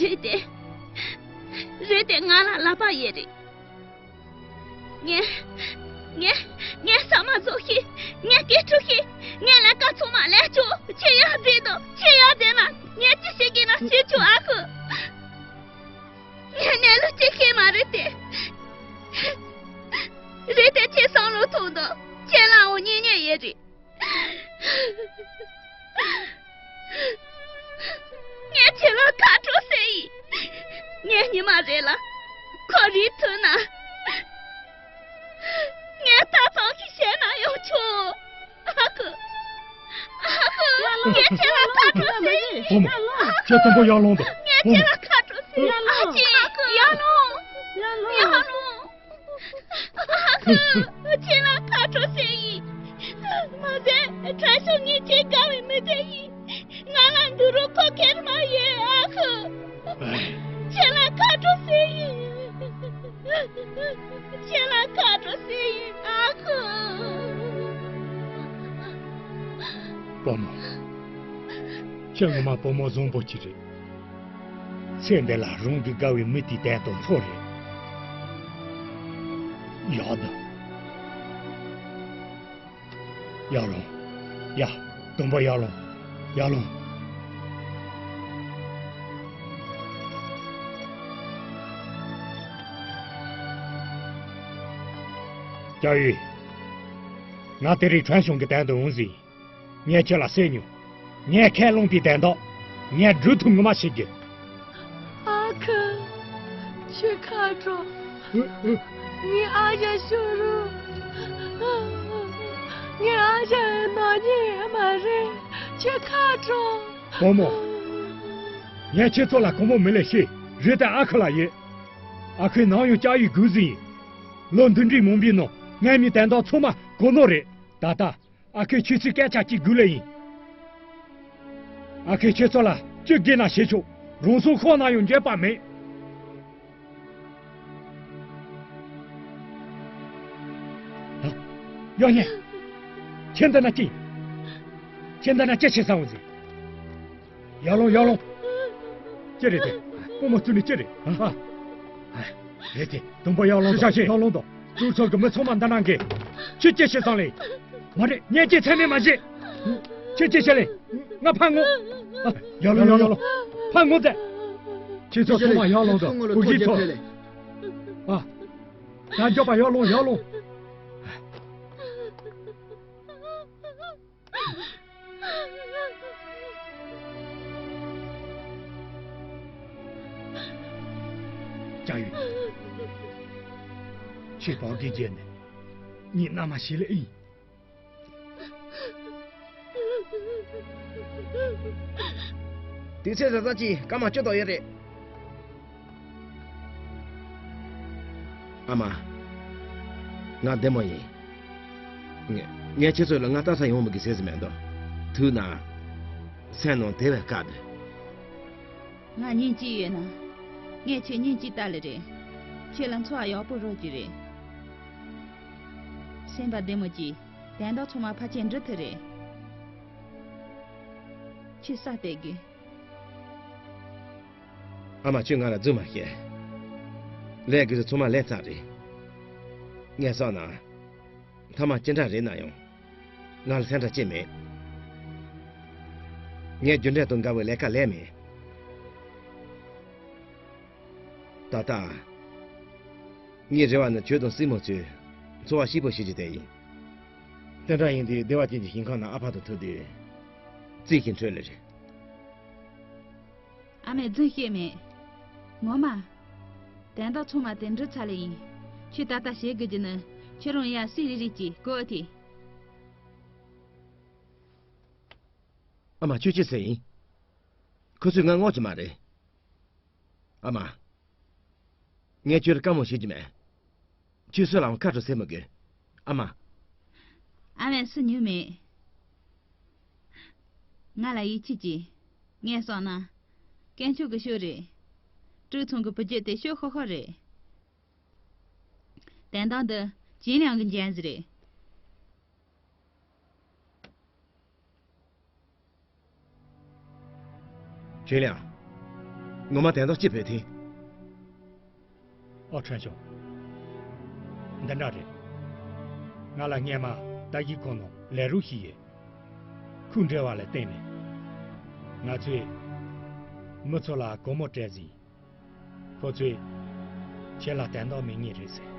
རེད་དེ། རེད་དེ་ང་ལ་ཀླད་པ་ཡོད་རེད། ངས། ངས། ངས་ཟ་མ་ཟོས་ཤིག་ངས་སྐད་འཕྲོག་ཤིག་ངས་ལས་ཀ་ཚང་མ་ལས་ཆོག་ཁྱེད་ཡར་བསྡད་དང་། ཁྱེད་ཡར་བསྡད་ན་ངས་ཅི་བྱེད་ཀྱི་ན་བྱེད་ཆོག་ཨ་ཁུ། ངས་གནས་ལུགས་ཅི་ཤེས་མ་རེད་དེ། རེད་དེ་ཁྱེད་བསམ་བློ་ཐོངས་དང་། ཁྱེད་ལའང་གཉེན་ཉེ་ཡོད་རེད། ངས་ཁྱེད་ལ་ཁ་དྲོ་ཟེར་ཡིན། ངས་ཉི་མ་རེ་ལ་ཁོ་རིག་ཐུབ་ན། ངས་ལྟ་ཙམ་ཞིག་བྱས་ན་ཡང་ཆོག་ཨ་ཁུ། ཨ་ཁུ། ངས་ཁྱེད་ལ་ཁ་དྲོ་ཟེར་ཡིན། བུ་མོ། ཁྱེད་དུམ་བུ་ཡར་ལོངས་དང་། ངས་ཁྱེད་ལ་ཁ་དྲོ་ཟེར་ཡིན། ཨ་ཅེ། ཡར་ལོངས། ཡར་ལོངས། ཁྱེད་ལ་ཁ་དྲོ་ཟེར་ཡིན། མ་ཟད་ཁྲ་ཤོག་ངས་ཁྱེད་དགའ་བའི་མི་དེ་ཡིན། ང་ལ་འདུག་རོགས་ཁོ་ཁེར་མ་ཡོད་ཨ་ཁུ། ཁྱེད་ལ་ཁ་དྲོ་ཟེར་ཡིན། ཁྱེད་ལ་ཁ་དྲོ་ཟེར་ཡིན་ཨ་ཁུ། བུ་མོ། ཁྱེད་ངོ་མ་བུ་མོ་བཟང་པོ་ཅིག་རེད། ཚེ་འདི་ལ་རང་གི་དགའ་བའི་མི་དེ་དེ་དང་ཐོག་རེད། ཡག་འདུག་ཡར་ལོངས། ཡ། དུམ་བུ་ཡར་ལོངས། ཡར་ལོངས། ཅའོ་ཡུས། ང་དེ་རིང་ཁྲོན་གཞུང་གི་དོན་དུ་འོང་ཟིན། ངས་ཁྱེད་ལ་གསོལ་མྱོང་། ངས་ཁས་བླངས་པའི་དོན་དག་ངས་སྒྲུབ་ཐུབ་ངོ་མ་བྱེད་རྒྱུ། ཨ་ཁུ། ཁྱོད་ཁ་དྲོ། ངའི་ཨ་ཞང་ཤོག་རོགས། ངའི་ཨ་ཞང་ནག་ཉེས་མ་རེད། ཁྱོད་ཁ་དྲོ། བུ་མོ། ངས་ཁྱེད་ཚོ་ལ་གང་མང་མང་ལས་ཤེས། རེད་དེ་ཨ་ཁུ་ལ་ཡོད། ཨ་ཁུས་ནམ་ཡང་ཅའོ་ཡུས་སྒུག་ཟིན་ཡིན། ལོ་འདི་འདྲའི་མང་པོའི་ནང་ངའི་མི་དོན་དག་ཚང་མ་གོ་ནོ་རེད། ད་ལྟ། ཨ་ཁུས་ཁྱེད་ཚོའི་སྐད་ཆ་གཅིག་སྒུག་ལེ་ཡིན། ཨ་ཁུས་ཁྱེད་ཚོ་ལ་ཅི་དགོས་ན་བྱེད་ཆོག་རང་སྲོག་ཤོར་ན་ཡང་འགྱོད་པ་མེད། ཡོ་ཉེ། ཁྱེད་འདི་ན་ཅི། ཁྱེད་འདི་ན་ཅི་བྱེད་ས་འོང་ཟིག་ཡར་ལོངས། ཡར་ལོངས། ཅི་རེད་དེ། སྤོ་མོ་བཙུན་ནི་ཅི་རེད། ཨ། ཨ། རེད་དེ། དུམ་བུ་ཡར་ལོངས་དང་། ཡར་ལོངས་དང་། ཚུར་ཚོགས་ཀྱི་མི་ཚང་མ་འདི་ན་འགས། ཁྱོད་ཅི་བྱེད་སོང་ལེ། མ་རེད། ངས་ཅི་ཚད་མེད་མ་བྱེད། ཁྱོད་ཅི་བྱེད་ལེ། ང་ཕར་ངོ་། ཨ། ཡར་ལོངས། ཡར་ལོངས། ཕར་ངོ་མཛད། ཁྱེད་ཚོ་ཚང་མ་ཡར་ལོངས་དང་། གུག་གཞི་ཚོ། ཨ། ད་མགྱོགས་པ་ཡར་ལོངས། ཡར་ལོངས། ཅའོ་ཡུས། ཁྱེད་བག་གི་རྗེས་ནས་ངས་མནའ་མ་བྱེད་ལེ་ཨིན། དུས་ཚོད་བཟང་བཟང་ཅིག་སྐར་མ་བཅུ་དང་ཡོད་རེད། ཨ་མ། ང་བདེ་མོ་ཡིན། ངས་ངས་ཁྱེད་ཚོ་ལ་ང་ལྟ་ས་ཡོང་མི་དགོས་ཟེར་ཟིན་མེད་དོ། ཐུག་ན། སེམས་ནང་དེ་བས་དཀའ་འདུག་ང་གཉེན་གཅིག་ཡོད་ན། ངས་ཁྱེད་གཉེན་གཅིག་ལྟ་ལེ་རེད། ཁྱེད་ལ་འཚོ་བ་ཡག་པོ་རོལ་རྒྱུ་རེད། སེམས་པ་བདེ་མོ་གྱིས། དོན་དག་ཚང་མ་ཕལ་ཆེར་འགྲུབ་ཐུབ་རེད། ཁྱེད་ས་བལྟས་དགོས། ཨ་མ། ཁྱོད་ང་ལ་རྫུན་མ་བཤད། ལས་དགོས་ཚུལ་ཚང་མ་ལས་ཚར་རེད། ངས་བསམ་ན། མཐའ་མ་ཅི་འདྲ་རེད་ན་ཡང་། ང་ལ་སེམས་ཁྲལ་ཅི་མེད། ངས་རྒྱུ་འབྲས་དང་འགལ་བའི་ལས་ཀ་ལས་མེད། ད་ལྟ། ངའི་རེ་བ་ནི་ཁྱོད་དང་སྲིང་མོ་ཚོས་འཚོ་བ་སྐྱིད་པོ་བྱེད་རྒྱུ་དེ་ཡིན། དེ་འདྲ་ཡིན་དུས་བདེ་བ་ཅན་གྱི་ཞིང་ཁམས་ན་ཨ་ཕ་དང་ཐུག་དུས། རྩིས་ཀྱི་འཕྲོ་ལས་རེད། ཨ་མས་རྫུན་བཤད་མེད། ངོ་མ། དོན་དག་ཚང་མ་དེ་འགྲུབ་ཚར་ལེ་ཡིན། ཁྱོད་ད་ལྟ་བྱེད་དགོས་རྒྱུ་ནི་ཁྱོད་རང་ཡར་སུས་རེ་རེ་གྱིས་གོ་ཨེ་ཐི། ཨ་མ་ཁྱོད་ཅི་ཟེར་ཡིན། ཁོ་ཚོས་ང་བསྔགས་ཀྱི་མ་རེད། ཨ་མ། ངས་ཁྱོད་ལ་བཀའ་མོལ་བྱེད་ཀྱི་མེད། ཁྱོད་སུ་ལའང་ཁ་དྲོ་ཟེར་མི་དགོས། ཨ་མ། ཨ་མས་སུ་ཉོས་མེད། ང་ལ་ཡིད་ཆེས་ཀྱིས། ངས་སོང་ན། དཀོན་མཆོག་གི་ཤོག་རེད། ཀྲུའུ་ཚང་གི་བུ་རྒྱུད་དེ་ཤོག་ཤོག་ཤོག་རེད། དོན་དག་འདི་ཅིན་ལིང་གི་འགན་ཟིག་རེད། ཅིན་ལིང་། ངོ་མ་དོན་དག་ཅི་བྱེད་ཐེངས། ཨོ་ཁྲེན་ཞུང་། འདི་འདྲ་རེད། ང་ལ་སྔས་མ་ལྟ་ཞིབ་ཁང་ནང་ལས་རོགས་ཤིག་ཡོད། ཁོས་འབྲེལ་བ་ལ་བརྟེན་ནས། ང་ཚོས་མི་ཚོ་ལ་སྒོར་མོ་སྤྲད་ཟིན། ཁོ་ཚོས་ཁྱེད་ལ་དོན་དག་མེད་ངེས་རེད་ཟེར།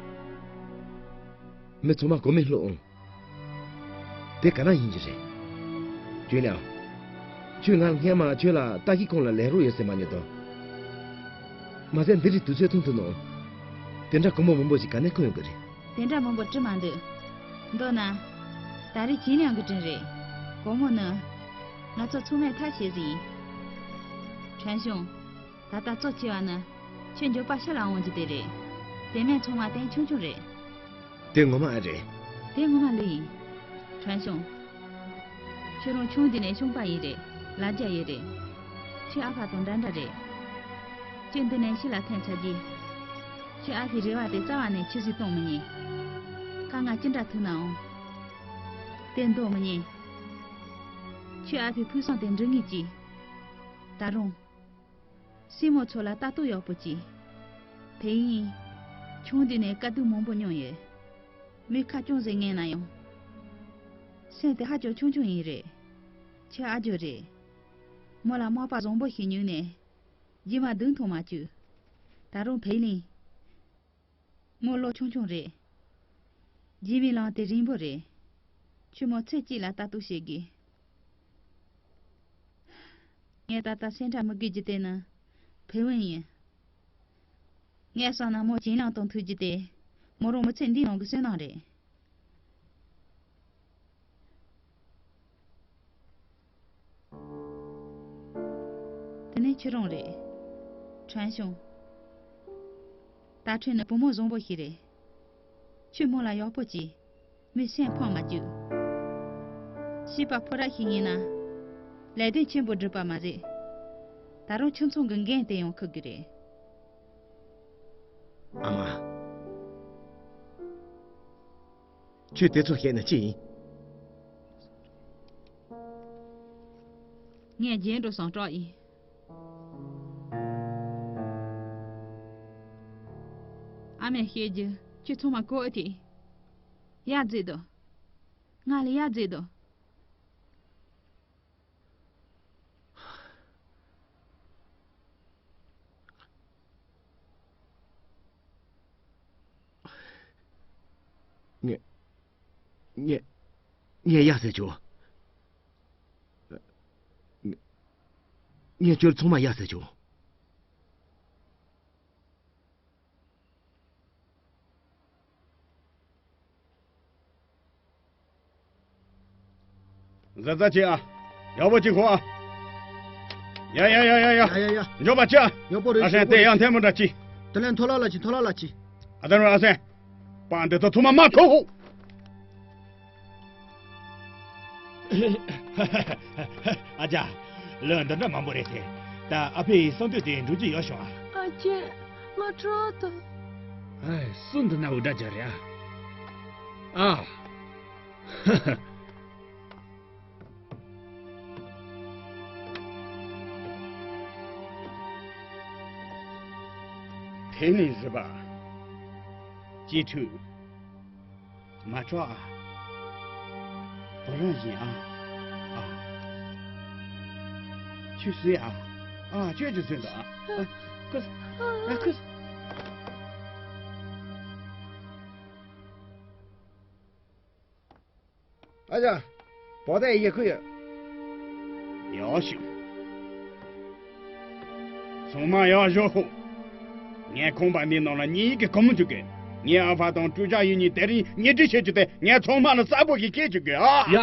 མི་ཚང་མ་གོ་མེད་ལྷོད་འོང་། དེ་ག་ན་ཡིན་གྱི་རེད། ཅུན་ལིང་། ཁྱོས་ང་སྔས་མ་ཁྱོད་ལ་ལྟ་ཞིབ་ཁང་ལ་ལས་རོགས་ཡོད་ཟེར་མ་ཉོས་དོ། མ་ཟད་འདི་རིགས་དུས་ཚོད་ཐུང་ཐུང་ནང་། དེ་འདྲ་སྒོར་མོ་མང་པོ་ཞིག་ག་ནས་ཁུར་ཡོང་གི་རེད། དེ་འདྲ་མང་པོ་བྲིས་མ་འདུག་མདོར་ན། ད་རེས་ཅིན་ལིང་གིས་བྲིས་རེད། སྒོར་མོ་ནི། ང་ཚོ་ཚང་མས་ཐབས་བྱས་ཟིན་ཡིན། ཁྲན་ཞུང་། ད་ལྟ་གཙོ་ཆེ་བ་ནི། ཁྱོད་མགྱོགས་པ་ཕྱི་ལ་འོང་རྒྱུ་དེ་རེད། དེ་མིན་ཚང་མ་གཏན་ཆུང་ཆུང་རེད། དེ་ངོ་མ་ཨེ་རེད། དེ་ངོ་མ་ལོས་ཡིན། ཁྲན་ཞུང་། ཁྱོད་རང་ཆུང་དུས་ནས་ཤོང་པ་ཡིན་རེད། ལ་རྒྱ་ཡོད་རེད། ཁྱོད་ཨ་ཕ་དང་འདྲ་འདྲ་རེད། ཁྱོད་འདི་ནས་ཕྱི་ལ་ཐོན་ཚར་རྗེས། ཁྱོད་ཨ་ཕའི་རེ་བ་དེ་རྩ་བ་ནས་ཆུད་ཟོས་གཏོང་མི་ཉན། དཀའ་ངལ་ཅི་འདྲ་ཐུག་ནའང་། དེ་འདོར་མི་ཉན། ཁྱོད་ཨ་ཕའི་ཕུགས་བསམ་དེ་འགྲུབ་ངེས་ཀྱིས། ད་རུང་། སྲིང་མོ་ཚོ་ལ་ལྟ་རྟོག་ཡག་པོ་གྱིས། བུ་ཡིན། ཆུང་དུས་ནས་དཀའ་སྡུག་མང་པོ་མྱོང་ཡོད། མི་ཁ་ཅུང་ཟད་ངན་ན་ཡང་། སེམས་དེ་ཧ་ཅང་ཆུང་ཆུང་ཡིན་རེད། ཁྱོད་ཨ་ཇོ་རེད། མོ་ལ་མག་པ་བཟང་པོ་ཞིག་ཉོས་ནས། རྗེས་མ་སྡུག་མཐོང་མ་བཅུག་ད་རུང་བུ་ལིན། མོ་ལོ་ཆུང་ཆུང་རེད། རྗེས་མའི་ལམ་དེ་རིང་པོ་རེད། ཁྱོད་མོ་ཚེ་གཅིག་ལ་ལྟ་རྟོག་བྱེད་དགོས། ངས་ད་ལྟ་སེམས་ཁྲལ་མི་དགོས་རྒྱུ་དེ་ནི་བུ་ཝུན་ཡིན། ངས་བསམ་ན་མོ་ཅིན་ལིང་དང་ཐུག་རྒྱུ་དེ་མོ་རང་མི་ཚེ་འདིའི་ནང་གི་བསོད་ནམས་རེད། དེ་ནས་ཁྱོད་རང་རེད། ཁྲན་ཞུང་། ཏ་ཁྲུན་ནི་བུ་མོ་བཟང་པོ་ཞིག་རེད། ཁྱོད་མོ་ལ་ཡག་པོ་གྱིས། མོའི་སེམས་ཕམ་མ་བཅུག་བྱིས་པ་ཕོ་རབ་ཞིག་ཡིན་ན། ལས་དོན་ཆེན་པོ་སྒྲུབ་པ་མ་ཟད། ད་རུང་ཁྱིམ་ཚང་གི་འགན་དེ་ཡང་འཁུར་གི་རེད། ཨ་མ། ཁྱོད་དེ་ཚོ་བཤད་ན་ཅི་ཡིན། ངས་རྗེས་འགྲོ་སོང་སྐྲག་ཡིན། ཨ་མས་བཤད་རྒྱུ་ཁྱོད་ཚང་མ་གོ་ཨེ་ཐི། ཡར་འཛེགས་དོ། ང་ལ་ཡར་འཛེགས་དོ། ངས། ངས། ངས་ཡ་ཟེར་བྱུང་། ངས་ཁྱོད་ཚང་མ་ཡ་ཟེར་བྱུང་། གཟབ་གཟབ་བྱེད་ཨ། ཡག་པོ་ཅིག་ཁུར་ཨ། ཡ་ཡ་ཡ་ཡ་ཡ། ཡ་ཡ་ཡ། མགྱོགས་པ་བྱེད་ཨ། ཡག་པོ་རེད། ཨ་སེང་། དེ་ཡང་ཐལ་མོ་འདྲ་ཅི། དེ་ལན་མཐོ་ལ་ལ་ཅི། མཐོ་ལ་ལ་ཅི། ཨ་ད་རུང་ཨ་སེང་། པང་འདི་ཚོ་ཐུག་མ་མ་ཁུག་ཨ་ཅག་ལོ་འདི་འདྲ་མང་པོ་རེད་དེ། ད་ཨ་ཕའི་གསང་འདུས་དེ་འགྲུབ་ཀྱི་ཡོད་བྱུང་ཨ། ཨ་ཅེ། ང་སྐྲག་འདུག་ཨེ། སུ་འདི་ན་འུར་སྒྲ་རྒྱག་རེད་ཨ། ཨ། དེ་ནི་བཟི་བ། གཅེས་ཕྲུག་མ་སྐྲག་ཨ། བུ་རང་བཞིན་ཨ། ཨ། ཁྱོད་བཟི་ཨ། ཨ། ཁྱོད་ཀྱིས་བཟི་འདུག་ཨ། ཨ། ཁུ། ཨ། ཁུ། ཨ་ཅག་བོག་ཏའི་ཡི་གུ་ཡོད། ཡག་ཤོས། ཚང་མ་ཡར་བཞུགས་ཤོག་ངས་ཁང་པ་འདིའི་ནང་ལ་ཉིན་ཡིན་གྱི་སྒོ་མོ་འཛུགས་དགོས། ངའི་ཨ་ཕ་དང་ཀྲུའུ་ཅཱ་ཡུས་གཉིས་དེ་རིང་ཉལ་ཁྲི་བྱེད་རྒྱུ་དེ་ངས་ཚང་མ་ལ་གསལ་པོ་ཞིག་བཤད་བཅུག་དགོས་ཨ།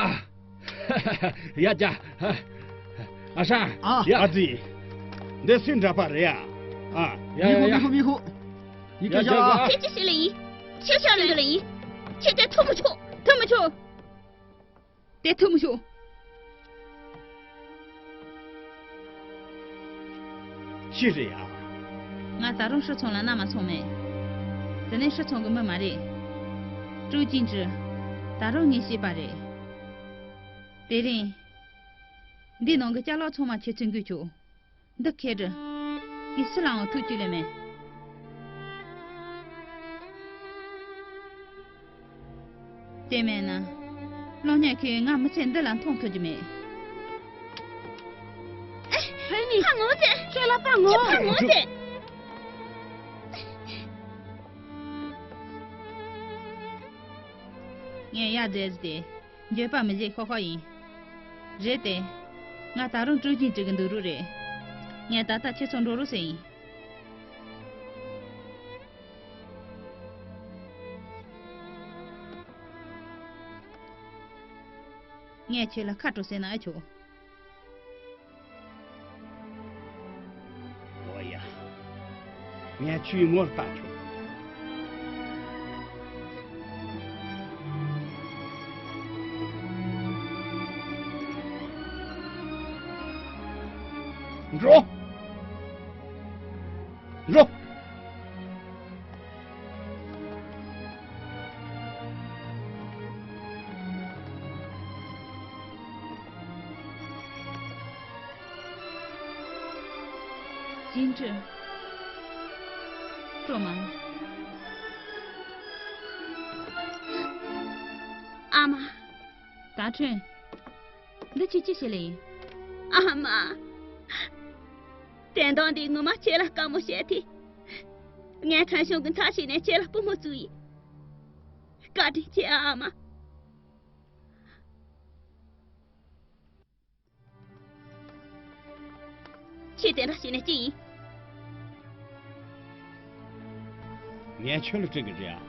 ཡ། ཡ་ཅག་ཨ་ཧྲ། ཨ། ཡ། ཨ་ཙི། འདི་སུའི་འདྲ་པར་རེད་ཨ། ཨ། ཡ་ཡ་ཡ། མི་ཁུག་མི་ཁུག་མི་ཁུག་ཡ་ཅག་ཨ། ཁྱེད་ཅི་ཞིག་ལ་ཡིན། ཁྱེད་ཤ་ལ་ཡིན། ཁྱེད་དེ་ཐུབ་མི་ཆོག་ཐུབ་མི་ཆོག་དེ་ཐུབ་མི་ཆོག་ཅི་རེད་ཡ། ང་ད་རུང་ཧྲི་ཚང་ལ་མནའ་མ་ཚང་མེད། དེ་ནས་ཧྲི་ཚང་གི་མི་མ་རེད། ཀྲུའུ་ཅིན་ཀྲི། ད་རུང་ངས་ཤེས་པ་རེད། དེ་རིང་། འདི་ནང་གི་ཅ་ལག་ཚང་མ་ཁྱེད་ཚོས་འགུལ་ཆོག་འདི་ཁེ་དྲི། དེ་སུ་ལའང་ཐུག་བཅུག་ལེ་མེད། དེ་མེད་ན། གློག་བརྙན་ཁོས་ང་མི་ཚེ་འདི་ལ་མཐོང་ཐུབ་ཀྱི་མེད། ཧེ་ནི། ཕ་ངོ་ཚེ། ཁྱེད་ལ་ཕ་ངོ་། ཁྱེད་ཕ་ངོ་ཚེ། ངས་ཡ་རྫས་ཏེ། འགྱོད་པ་མི་བྱེད་ཤོག་ཤོག་ཡིན། རེད་དེ། ང་ད་རུང་ཀྲུའུ་ཅིན་ཀྲི་གི་འདུག་རུ་རེད། ངས་ད་ལྟ་ཁྱེད་ཚོ་འགྲོ་རུ་ཟེར་ཡིན། ངས་ཁྱེད་ལ་ཁ་དྲོ་ཟེར་ན་ཨེ་ཆོག་འོ་ཡ། ངས་ཁྱོའི་ངོར་ལྟ་ཆོག་འགྲོ། འགྲོ། ཅིན་ཀྲི། སྤྲོ་མ། ཨ་མ། ད་ཁྲོན། འདི་ཁྱོད་ཅི་བྱེད་ལེ་ཡིན། ཨ་མ། དེ་འདང་འདི་ངོ་མ་ཁྱེད་ལ་དཀའ་མོ་བྱས་ཏེ། ངས་ཁྲན་ཤང་གི་མཐའ་ཞིག་ནས་ཁྱེད་ལ་པུས་མོ་བཙུགས་ཡིན། བཀའ་དྲིན་ཆེ་ཨ་མ། ཁྱེད་དེ་འདྲ་བྱས་ནས་ཅི་ཡིན། ངས་ཁྱོད་ལ་སྤྲད་གི་རེད་ཨ།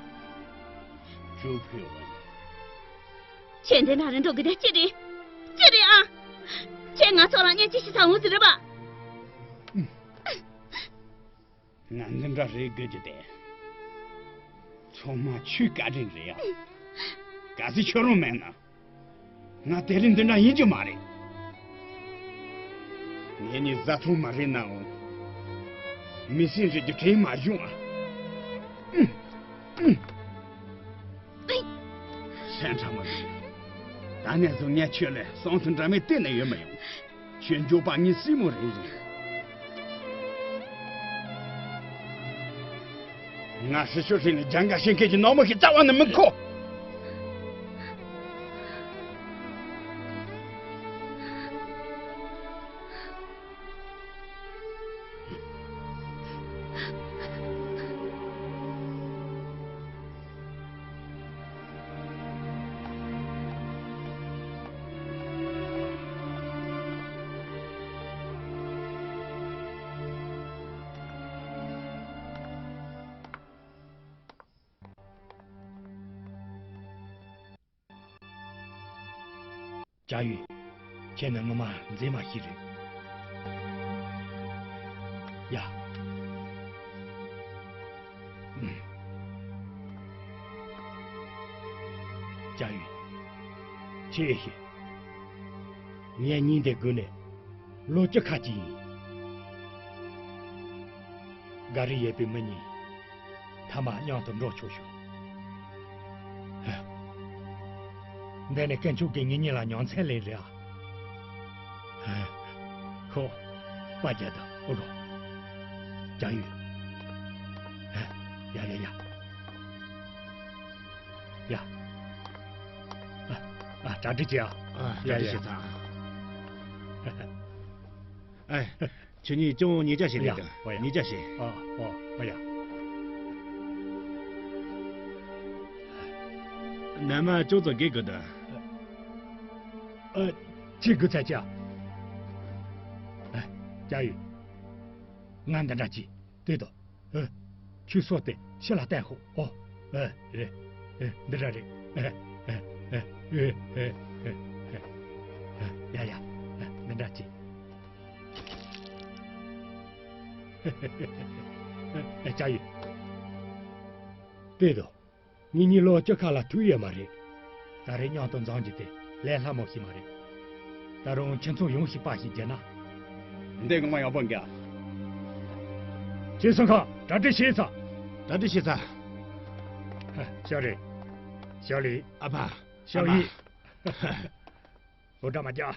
ཀྲུའུ་ཕུའུ་ཝན། ཁྱེད་འདི་ན་རིན་འགྲོ་གི་དེ་ཅི་རེད། ཅི་རེད་ཨ། ཁྱེད་ང་ཚོ་ལ་གཉེན་སྐྱེས་ཤིག་ས་འོང་ཟེར་རེད་པ། ང་འདི་འདྲ་རེད་དགོས་ཀྱི་དེ། ཚང་མ་ཁྱོའི་བཀའ་དྲིན་རེད་ཨ། གལ་སྲིད་ཁྱོད་རང་མེད་ན། ང་དེ་རིང་འདི་འདྲ་ཡིན་རྒྱུ་མ་རེད། ངེད་གཉིས་བཟའ་ཚང་མ་རེད་ནའང་། མི་སེམས་རེད་རྒྱུ་དྲན་མ་བྱུང་ཨ། སེམས་ཁྲལ་མ་བྱེད། ད་ནས་བཟུང་ངས་ཁྱོད་ལ་བསམ་ཚུལ་འདྲ་མིན་གཏན་ནས་ཡོད་མི་ཡོང་། ཁྱོད་མགྱོགས་པ་ངའི་སྲས་མོ་རེད་རེད། ང་ཧྲི་ཤོ་ཧྲི་ནས་རྒྱང་ག་ཤེས་མཁན་གྱི་ནག་མོ་ཞིག་རྩ་བ་ནས་མི་མཁོ། ཅཱ་ཡུས། ཁྱེད་ནི་ངོ་མ་མཛེས་མ་ཞིག་རེད། ཡ། ཨུམ། ཅཱ་ཡུས། ཁྱེད་ཤེས། ངས་ཉིན་དེ་དགོས་ནས་ལོ་བཅུ་ཁ་ཅིག་ཡིན། འགའ་རེ་ཡོད་པའི་མི་གཉིས། མཐའ་མ་མཉམ་དུ་འགྲོ་ཆོག་ཤོག་འདི་ནི་དཀོན་མཆོག་གིས་ངེད་གཉིས་ལ་མྱོང་ཚད་ལེན་རེད་ཨ། ཧོ། པ་རྒྱལ་དང་ཨོ་གོ། ཅཱ་ཡུས། ཡ་ཡ་ཡ། ཡ། ཨ། ཨ། གྲ་སྒྲིག་བྱེད་ཨ། ཨ། གྲ་སྒྲིག་བྱེད་དང་། ཨེ། ཁྱེད་གཉིས་ཅུང་ཉིས་བརྒྱ་ཞིག་ལས་དང་། ཨོ་ཡ། ཉིས་བརྒྱ་ཞིག་ཨོ། ཨོ། ཨོ་ཡ། ནང་མ་ཅུང་ཙམ་སྒེར་དགོས་དང་། ཨ། ཅི་དགོས་ཚད་ཅི་ཨ། ཨ། ཅཱ་ཡུས། ང་འདི་འདྲ་གྱིས། དེ་དང་། ཨ། ཁྱོད་སོ་དེ་ཕྱི་ལ་བསྟན་ཤོག་ཨོ། ཨ། རེད། ཨ། འདི་འདྲ་རེད། ཨ། ཨ། ཨ། ཡ་ཡ། ཨ། འདི་འདྲ་གྱིས། ཨ། ཅ་ཡི། དེ་དང་། ངེད་གཉིས་ལོ་བཅུ་ཁ་ལ་ཐུག་ཡོད་མ་རེད། ད་རེས་མཉམ་དུ་འཛོམས་རྒྱུ་དེ་ལས་སླ་མོ་ཞིག་མ་རེད། ད་རུང་ཁྱེད་ཚོ་ཡོང་ཞིག་པ་ཞིག་བརྒྱབ་ན། འདི་ངོ་མ་ཡག་པོ་འགའ། ཁྱེད་ཚོ་ཁ་གྲ་སྒྲིག་བྱས་ཚར། གྲ་སྒྲིག་བྱས་ཚར། ཤ་རེད། ཤ་ལི། ཨ་ཕ། ཤ་ཡི། འུར་སྒྲ་མ་རྒྱག